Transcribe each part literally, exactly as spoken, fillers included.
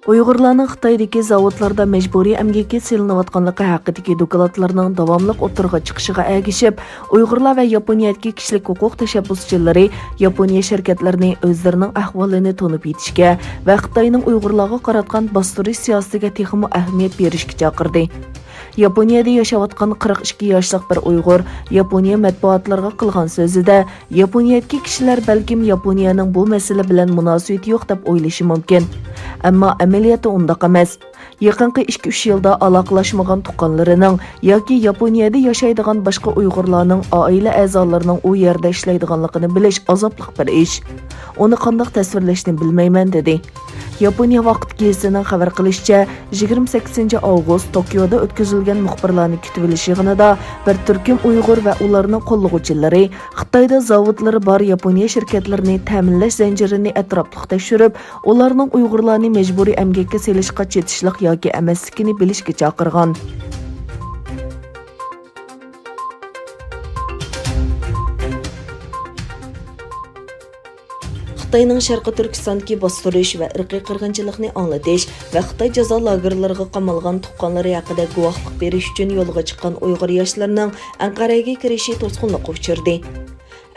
ئۇيغۇرلارنىڭ خىتايدىكى زاۋۇتلاردا مەجبۇرىي ئەمگەككە سېلىنىۋاتقانلىقى ھەققىدىكى دوكلاتلارنىڭ داۋاملىق ئوتتۇرىغا چىقىشىغا ئەگىشىپ، ئۇيغۇرلار ۋە ياپونىيەدىكى كىشىلىك ھوقۇق تەشەببۇسچىلىرى ياپونىيە شىركەتلىرىنى ئۆزلىرىنىڭ ئەھۋالىنى تونۇپ يېتىشكە ۋە خىتاينىڭ ئۇيغۇرلارغا قاراتقان باستۇرۇش سىياسىتىگە تېخىمۇ ئەھمىيەت بېرىشكە چاقىردى. ياپونىيەدە ياشاۋاتقان قىرىق ئىككى ياشلىق بىر ئۇيغۇر ياپونىيە مەتبۇئاتلىرىغا قىلغان سۆزىدە، ياپونىيەدىكى كىشىلەر بەلكىم ياپونىيەنىڭ بۇ مەسىلە بىلەن مۇناسىۋىتى يوق دەپ ئويلىشى مۇمكىن. ئەمما ئەمەلىيەتتە ئۇنداق ئەمەس. يېقىنقى ئىككى-ئۈچ يىلدا ئالاقىلاشمىغان تۇغقانلىرىنىڭ ياكى ياپونىيەدە ياشايدىغان باشقا ئۇيغۇرلارنىڭ ئائىلە ئەزالىرىنىڭ ئۇ يەردە ئىشلەيدىغانلىقىنى بىلىش ئازابلىق بىر ئىش. ئۇنى قانداق تەسۋىرلەشنى بىلمەيمەن، دېدى. ياپونىيە ۋاقىت گېزىتىنىڭ خەۋەر قىلىشىچە، يىگىرمە سەككىزىنچى ئاۋغۇست توكيودا ئۆتكۈزۈلگەن مۇخبىرلارنى كۈتۈۋېلىش يىغىنىدا بىر تۈركۈم ئۇيغۇر ۋە ئۇلارنىڭ قوللىغۇچىلىرى خىتايدا زاۋۇتلىرى بار ياپونىيە شىركەتلىرىنى تەمىنلەش زەنجىرىنى ئەتراپلىق تەكشۈرۈپ، ئۇلارنىڭ ئۇيغۇرلارنى مەجبۇرىي ئەمگەككە سېلىشقا چېتىشلىق ياكى ئەمەسلىكىنى بىلىشكە چاقىرغان. خىتاينىڭ شەرقىي تۈركىستاندىكى باستۇرۇش ۋە ئىرقىي قىرغىنچىلىقنى ئاڭلىتىش ۋە خىتاي جازا لاگېرلىرىغا قامالغان تۇغقانلىرى ھەققىدە گۇۋاھلىق بېرىش ئۈچۈن يولغا چىققان ئۇيغۇر ياشلىرىنىڭ ئەنقەرەگە كىرىشى توسقۇنلۇققا ئۇچرىدى.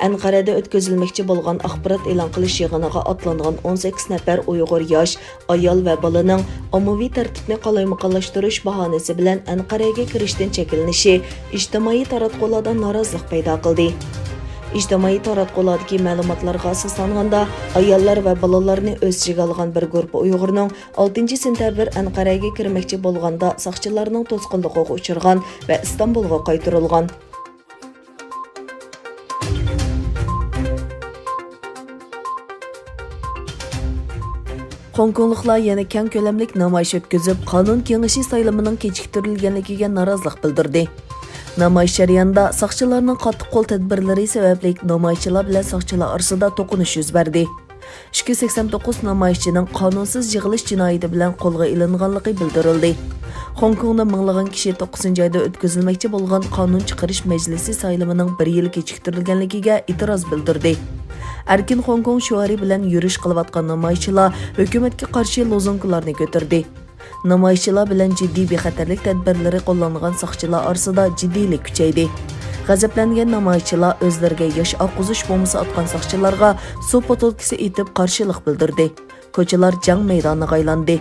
ئەنقەرەدە ئۆتكۈزۈلمەكچى بولغان ئاخبارات ئېلان قىلىش يىغىنىغا ئاتلانغان ئون سەككىز نەپەر ئۇيغۇر ياش، ئايال ۋە بالىنىڭ ئاممىۋى تەرتىپنى قالايمىقانلاشتۇرۇش باھانىسى بىلەن ئەنقەرەگە كىرىشتىن چەكلىنىشى ئىجتىمائىي تاراتقۇلاردا نارازىلىق پەيدا قىلدى. ئىجتىمائىي تاراتقۇلاردىكى مەلۇماتلارغا ئاساسلانغاندا، ئاياللار ۋە بالىلارنى ئۆز ئىچىگە ئالغان بىر گۇرۇپپا ئۇيغۇرنىڭ ئالتىنچى سېنتەبىر ئەنقەرەگە كىرمەكچى بولغاندا ساقچىلارنىڭ توسقۇنلۇقىغا ئۇچرىغان ۋە ئىستانبۇلغا قايتۇرۇلغان. خوڭكوڭلۇقلار يەنە كەڭ كۆلەملىك نامايىش ئۆتكۈزۈپ، قانۇن كېڭىشى سايلىمىنىڭ كېچىكتۈرۈلگەنلىكىگە نارازىلىق بىلدۈردى. نامايىش جەريانىدا ساقچىلارنىڭ قاتتىق قول تەدبىرلىرى سەۋەبلىك نامايىشچىلار بىلەن ساقچىلار ئارىسىدا توقۇنۇش يۈز بەردى. ئىككى يۈز سەكسەن توققۇز نامايىشچىنىڭ قانۇنسىز يىغىلىش جىنايىتى بىلەن قولغا ئېلىنغانلىقى بىلدۈرۈلدى. خوڭكوڭدا مىڭلىغان كىشى توققۇزىنچى ئايدا ئۆتكۈزۈلمەكچى بولغان قانۇن چىقىرىش مەجلىسى سايلىمىنىڭ بىر يىل كېچىكتۈرۈلگەنلىكىگە ئېتىراز بىلدۈردى. ئەركىن خوڭكوڭ شوئارى بىلەن يۈرۈش قىلىۋاتقان نامايىشچىلار ھۆكۈمەتكە قارشى لوزۇنكىلارنى كۆتۈردى. نامايىشچىلار بىلەن جىددىي بىخەتەرلىك تەدبىرلىرى قوللانغان ساقچىلار ئارىسىدا جىددىيلىك كۈچەيدى. غەزەپلەنگەن نامايىشچىلار ئۆزلىرىگە ياش ئاققۇزۇش بومبىسى ئاتقان ساقچىلارغا سۇ پوتۇلكىسى ئېتىپ قارشىلىق بىلدۈردى. كوچىلار جەڭ مەيدانىغا ئايلاندى.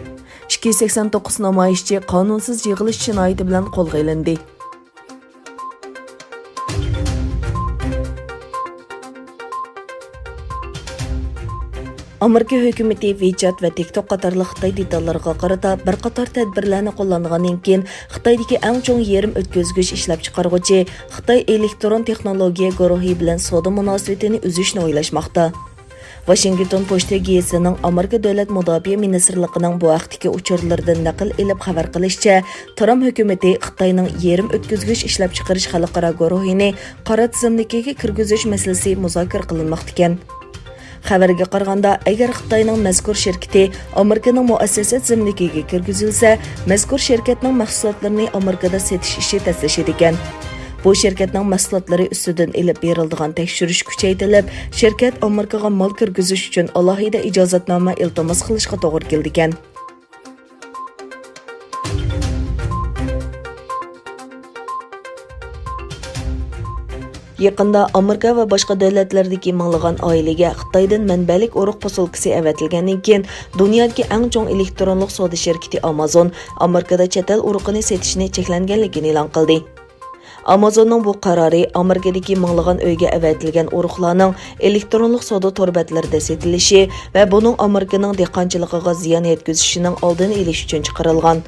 ئىككى يۈز سەكسەن توققۇز نامايىشچى قانۇنسىز يىغىلىش جىنايىتى بىلەن قولغا ئېلىندى. ئامېرىكا ھۆكۈمىتى ۋىچات ۋە تىكتوك قاتارلىق خىتاي دېتاللىرىغا قارىتا بىر قاتار تەدبىرلەرنى قوللانغاندىن كېيىن، خىتايدىكى ئەڭ چوڭ يېرىم ئۆتكۈزگۈچ ئىشلەپچىقارغۇچى خىتاي ئېلېكترون تېخنولوگىيە گۇرۇھى بىلەن سودا مۇناسىۋىتىنى ئۈزۈشنى ئويلاشماقتا. ۋاشىنگتون پوچتا گېزىتىنىڭ ئامېرىكا دۆلەت مۇداپىئە مىنىستىرلىقىنىڭ بۇ ھەقتىكى ئۇچۇرلىرىدىن نەقىل ئېلىپ خەۋەر قىلىشىچە، ترامپ ھۆكۈمىتى خىتاينىڭ يېرىم ئۆتكۈزگۈچ ئىشلەپچىقىرىش خەلقئارا گۇرۇھىنى قارا تىزىملىكىگە كىرگۈزۈش مەسىلىسى مۇزاكىرە قىلىنماقتىكەن. خەۋەرگە قارىغاندا، ئەگەر خىتاينىڭ مەزكۇر شىركىتى ئامېرىكىنىڭ مۇئەسسەسە تىزىملىكىگە كىرگۈزۈلسە، مەزكۇر شىركەتنىڭ مەھسۇلاتلىرىنى ئامېرىكىدا سېتىش ئىشى تەسلىشىدىكەن. بۇ شىركەتنىڭ مەھسۇلاتلىرى ئۈستىدىن ئېلىپ بېرىلىدىغان تەكشۈرۈش كۈچەيتىلىپ، شىركەت ئامېرىكىغا مال كىرگۈزۈش ئۈچۈن ئالاھىدە ئىجازەتنامە ئىلتىماس قىلىشقا توغرا كېلىدىكەن. يېقىندا ئامېرىكا ۋە باشقا دۆلەتلەردىكى مىڭلىغان ئائىلىگە خىتايدىن مەنبەلىك ئۇرۇق پوسۇلكىسى ئەۋەتىلگەندىن كېيىن، دۇنيادىكى ئەڭ چوڭ ئېلېكترونلۇق سودا شىركىتى ئامازون ئامېرىكىدا چەت ئەل ئۇرۇقىنى سېتىشنى چەكلەنگەنلىكىنى ئېلان قىلدى. ئامازوننىڭ بۇ قارارى ئامېرىكىدىكى مىڭلىغان ئۆيگە ئەۋەتىلگەن ئۇرۇقلارنىڭ ئېلېكترونلۇق سودا تور بەتلىرىدە سېتىلىشى ۋە بۇنىڭ ئامېرىكىنىڭ دېھقانچىلىقىغا زىيان يەتكۈزۈشىنىڭ ئالدىنى ئېلىش ئۈچۈن چىقىرىلغان.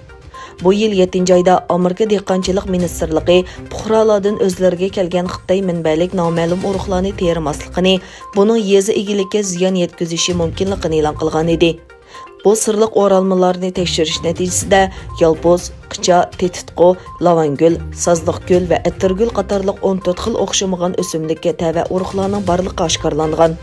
بۇ يىل يەتتىنچى ئايدا ئامېرىكا دېھقانچىلىق مىنىستىرلىقى پۇقرالاردىن ئۆزلىرىگە كەلگەن خىتاي مەنبەلىك نامەلۇم ئۇرۇقلارنى تېرىماسلىقىنى، بۇنىڭ يېزا ئىگىلىككە زىيان يەتكۈزۈشى مۇمكىنلىقىنى ئېلان قىلغان ئىدى. بۇ سىرلىق ئورالمىلارنى تەكشۈرۈش نەتىجىسىدە يالپۇز، قىچا، تېتىتقۇ، لاۋانگۈل، سازلىقگۈل ۋە ئەتىرگۈل قاتارلىق ئون تۆت خىل ئوخشىمىغان ئۆسۈملۈككە تەۋە ئۇرۇقلارنىڭ بارلىقى ئاشكارىلانغان.